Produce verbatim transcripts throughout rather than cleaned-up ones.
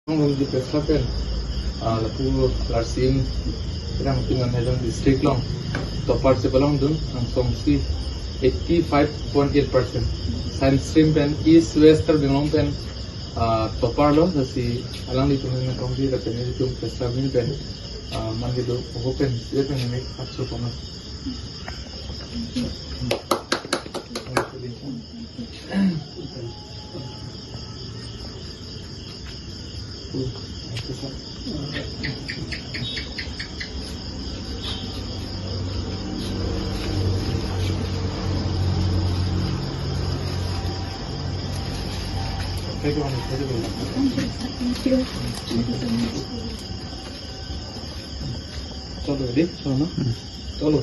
Nong di press club pen, ah, lapu Larsing Terangpi non Hejong district along topper chepalongdun, angsong si eighty five point eight percent. Science stream pen East West Karbi Anglong pen, ah, topper lo, lasi alanglitum nangkongji lapen nelitum press club ahin pen, ah, man kedo oho pen, sila pen neli hapso kono. Thank you. Thank you so much. Chalo, ready? Chalo, no? Chalo.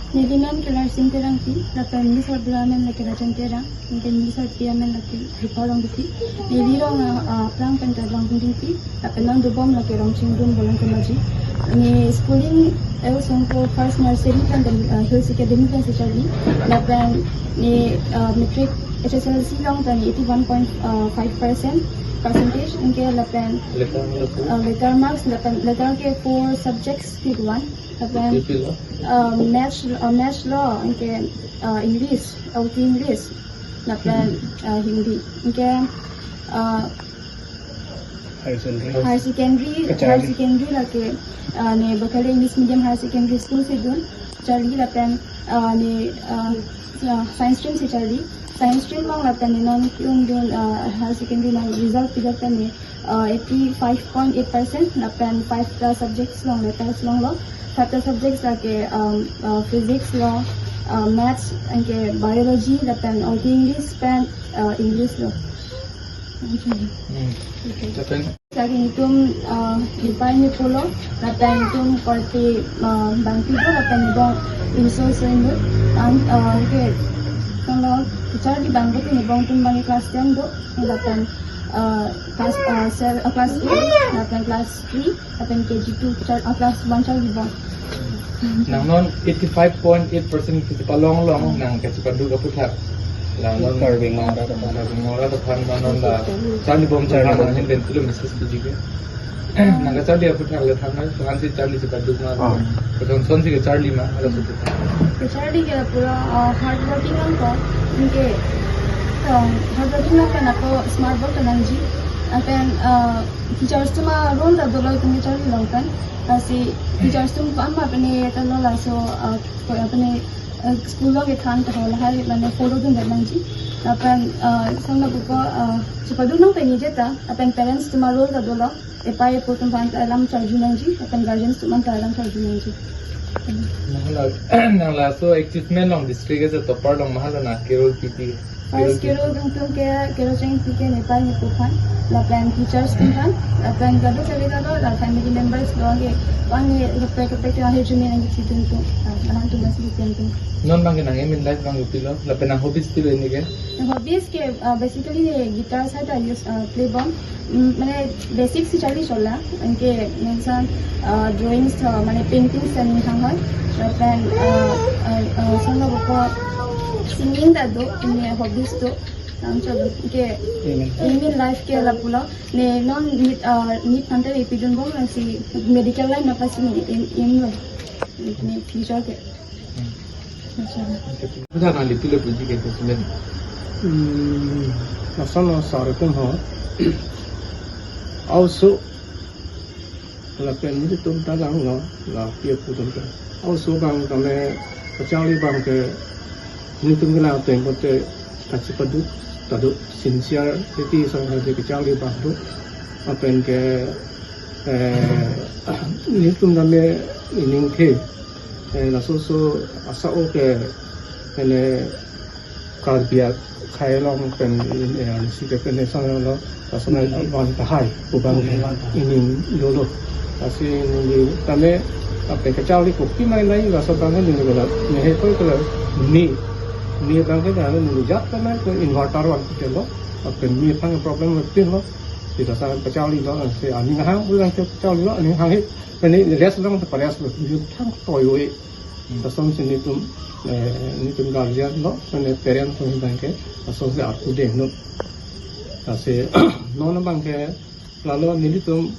Neli men ke Larsing Terangpi, lapen neli sarbura amen lake Rajan Terang, anke neli sarpi amen lake Kripa Rongpipi. Neli rong, ah, ah, aphrang pen ta Rongpindingpi, lapen nangdobom lake Rongchingrum Bolong Kemaji. Ne schooling el songko first nursery pen, ah, Hills Academy pen si charli, lapen ne, ah, matric H S L C along pen eighty one point five percent percentage, anke lapen, letter, ah, letter marks, lapen letter ke four subjects, pick one. Lapen, P P lo? Ah, maths, ah, maths lo, anke, ah, English, O T English, lapen, ah, Hindi. Anke, ah, Higher secondary. Higher secondary, kacharli. Higher secondary lake, ah, ne Bakhali English Medium Higher Secondary School si dun, charli lapen, ah, ne, ah, ah, science stream si charli. Science stream along lapen ne non ki-un dun, ah, higher secondary along result pidet pen ne, ah, eighty five point eight percent, lapen five ta subjects along letters longlo. Five ta subjects lake, um, ah, physics lo, ah, maths, anke biology, lapen O T English pen, ah, English lo. Hmm. Okay. Lapen? Lake netum, ah, nepei nepo lo, lapen netum korte, ah, bangpi do, lapen nebong inso so inut. An, ah, anke, tanglo, kacharli abang do, nebong atum abang class ten do, lapen, ah, class, ah, seven, ah, class eight, lapen class three, lapen K G two, char-, ah, class one charlibom. Nang non eighty five point eight percent kachepalong along, nang kachepaduk aputhak. Nang non Karbi Anglong arat aphan. Karbi Anglong arat aphan nang non la charlibom charli nang ahin pen pilo message piji ke. Nang kacharli aputhak le thangnat, aphan si charli chepaduk ma. Oh. Koson son si kacharli ma, halaso aputhak. Kacharli ke pura, ah, hard working nangkok, anke, um, hard working nangkok, ako smart work nangji, lapen, ah, teachers atum a-role ta dolo itum kacharli along pen. Lasi teachers atum ko-an ma pene ta lo laso, ah, ko ya pene, ah, school along kethan ta ho lahai mane follow dundet nangji. Lapen, ah, samna pupo, ah, chepaduk nang pene je ta, lapen parents atum a-role ta dolo. Epei epo atum aphan ta alam charju nangji, lapen guardians atum aphan ta alam charju nangji. Nang la, nang laso achievement along district as a topper along mahalo na kerol pipi. First kerol atum ke, kerol cheng pipi ke nepei nepo aphan, lapen teachers atum aphan, lapen kadokave kadokave la family members do ke, bang ke kaprek kaprek atum ahirjume nangkachidun atum, ah, lahan atum nangsi atum. Non abang ke nang aim in life abang pilo, lapen nang hobbies pilo pini ke? Hobbies ke, ah, basically ne guitar side a use, ah, play bom. Mm, mane basic si charli chola, anke nangsan, ah, drawings tho, mane paintings ta ning hang hoi. Lapen, ah, ah, ah, samna pupo singing ta do, ne hobbies do, nang cholo. Anke, aim in life ke lapulo, ne non NEET, ah, NEET aphan ta epidun bom nangsi medical line na pasi ne aim, aim lo, ne future ke. Acha. Aputhak nang le pilo piji ke kosondet? Hmm, lason lo sar atum ho. Also, lapen netum ta langlo, la pia pu atum ta. Also abang tame kacharli abang ke netum ke lang atum pote kachepaduk ta do, sincerity sang ha je kacharli abang do. Lapen ke, eh, netum tame ining ke, eh, laso so asa o ke, ene, Karbi akhei along pen, eh, si ke pen sang lo, laso na van tahai, pu abang ke ining dolo. Lasi neli tame, lapen kacharli kopi mai nai, laso abang ke neli la, ne he koi ke la, ne, ne abang ke la, neli jat tame ke inverter van ke lo, lapen ne aphan problem lo, pin lo, sita sa kacharli lo, si aning hang, ulang kacharli lo, aning hang he, pene rest long, pa rest lo, neli thang toyo e. Lason si netum, eh, netum guardian lo, mane parents atum abang ke, lason si arpu dengno. Lasi non abangke lalo nelitum,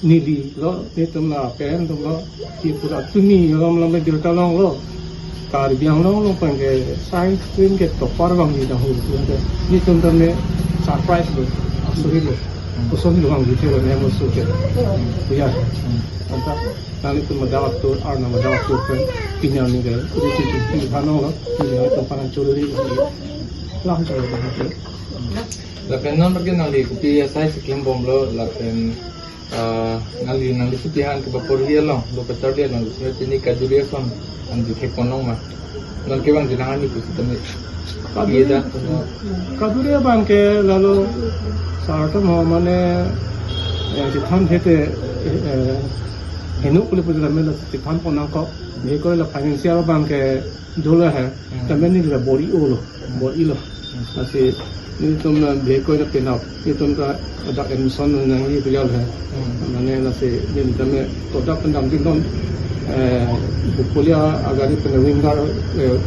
neli lo, nelitum lapen atum lo, ki pura tumi alam lam birta longlo. Karbi Anglong along abangke science stream ke topper vangji dang hu. Nelitum tame surprise lo, asuri lo. Koson lo vangji thelo ne mo su ke. Ya. Anta nanglitum madak atur, arna madak atur pen, pini arni ke, uri ti ti phan lo, pini arni tum panan churi lo. Lam churi lo. Lapen non ke nangli kopi asai si klembomlo, lapen, ah, nangli, nangli suti han ke bapor hi along, lo pacharli along, lapen pini kajuri ason, an di thek ponong ma. Non ke bang jinang ani pusi tame. Kajuri, iya da, no. Kajuri abangke lalo sarta mo mane, eh, si than thete, eh, hinu kuli pusi tame lasi than pon nangkok. Bihek koi la financial abangke dolo he. Hmm. Tame neli la bor-i-o lo. Hmm. Bor-i lo. Hmm. Lasi nelitum la bihek koi la penap. Nelitum ta dak admission nangji pu jal he. Hmm. Mane lasi neli tame kodak pen damji non, eh, Bakulia agari pen winger, eh,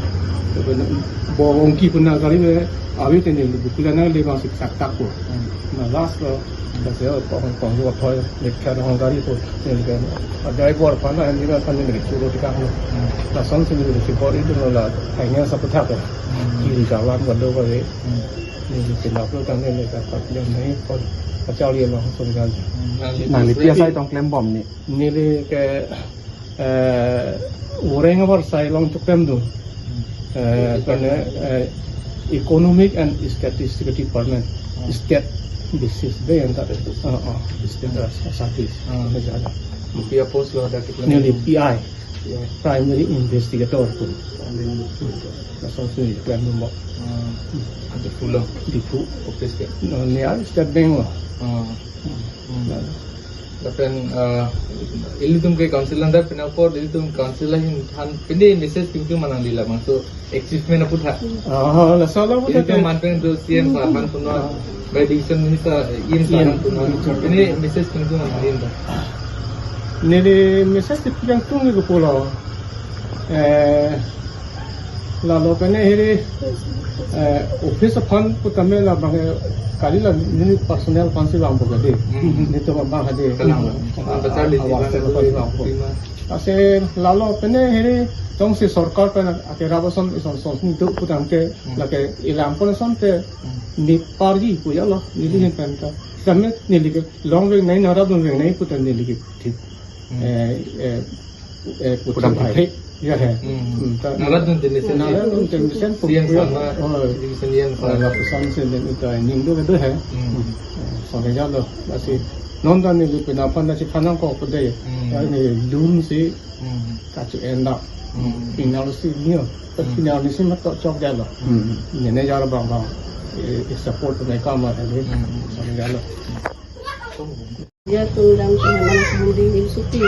pen Borongki pen agari me avi tene Bakulia nangli bang siksak tak ko. Hmm. Na last lo, lasi, oh, kong, kong, kong, thoi, mek kar hong gari ko, neli kan, ajai bor pana, neli kan, neli churo tikang lo. Hmm. Lasonsi neli si bor-i dun lo la, hanya sa puthak lo. Hmm. Kiri kawan, wado kare. Hmm. Neli penap lo tang neli ka, ka, yang nai, ko, kachau ye long, so kan. Hmm. Nangli pi asai tong klembom ni? Neli ke, eh, orang abar sai long tuklem dun. Hmm. Eh, kene, eh, Economic and Statistical Department, hmm, state basis de yang tak, oh, oh, state, eh, service. Hmm. Misalnya. Pi apost lo ada kita. Neli P I, P I. Primary Investigator pun. Primary Investigator. Asal sini klem nombor. Hmm. Ada pulang. Diphu. Office ke? No, ni ada State Bank lo. Hmm. Hmm. Nah. Lapen, eh, ilitum ke council anta pini apor, ilitum council ahin than, pini message pingtung ma nangli labangso achievement aputhak. Oh, laso lapu ilitum ke man pen do C M sir aphan punon, ah, by decision ni sa, E M sir aphan punon. Pini message pingtung ma nangli anta. Neli message pingtung ni ko pulo. Eh, lalo kene hiri, eh, office aphan putame labang, eh, kali la neli personal aphan si vangpo kali. Hmm. Nelitum abang hadi. Kalang. Hmm. Ah, besar di awak sini. Aphan si vangpo. Terima. Lasi lalo kene hiri jongsi sorkar pen akerap ason ison son ni do putangte, hmm, lake ilam pon asonte, hmm, ne parji pu jalo, neli, hmm, hin pen ta. Tame neli ke longvek nai, naradun vek nai puta neli ke thik. Hmm. Eh, eh, eh, pudam puthai. Hai. Ya, hai. Hmm. Hmm, ta naradun te mesen, naradun te mesen C M pun, sama, oh, mesen yang, oh, sama. Lapuson si den ita ning do do hai. Hmm. Hmm. Eh, so ke jalo, lasi non ta neli pini aphan ta si than nangkok pu de. Hmm. Ya, neli lun si, hmm, kachu endak. Hmm. Final si nio. Ta, hmm, final ni si mat chok jalo. Hmm. Nene jalo bang bang. Eh, eh, support nai kama hai. Hmm. So ke jalo. Ya, tungdang ke mana kemudian ini suti.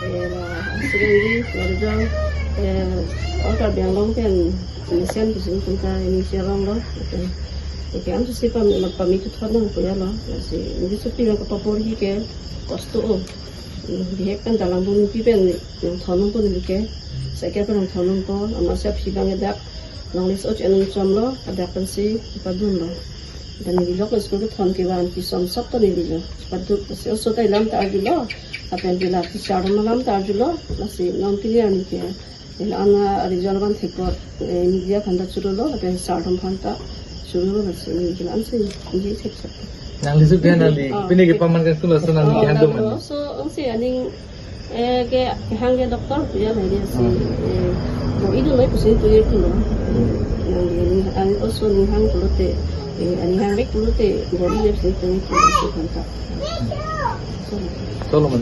Eh, la, sedang di, la, eh, oh, Karbi Anglong pen, mesen di sini tentang ini siarong lo. Oke. Oke, am susi pam, pamit thot nang ko ya lo. Lasi, ini suti nang kapapor hi ke, kosto o. Bihek pen dalang bun pi pen nangthon nangpo neli ke. Saikel pen nangthon nangpo, amat si aphi abang dak longle si och enung chom lo, adak pensi padun lo. Dan neli lok school kethon kevan kisom sop ta neli lo padun, si oso ta ilam ta arjulo. Lapen pila teacher alam ta arjulo, lasi non pini arni ke. Ila ana result abang thekot, eh, media aphan ta churolo, lapen sir atum aphan ta churolo, lasi neli ke la-an si neli thek thek. Nangli suti nangli, ah, pini ke paman kan sulo, so nangli, oh, kehang do nangli man? So, ang si aning, eh, ke, kehang ke doctor pu ya lagi si, hmm, eh, mo idu loi pusi tu ye pulo. Nangli, aning, aning oso aning hang pulote, eh, aning hang vek pulote, bor-i ye pusi tu ye pulo, so kan ta. So. So lo man.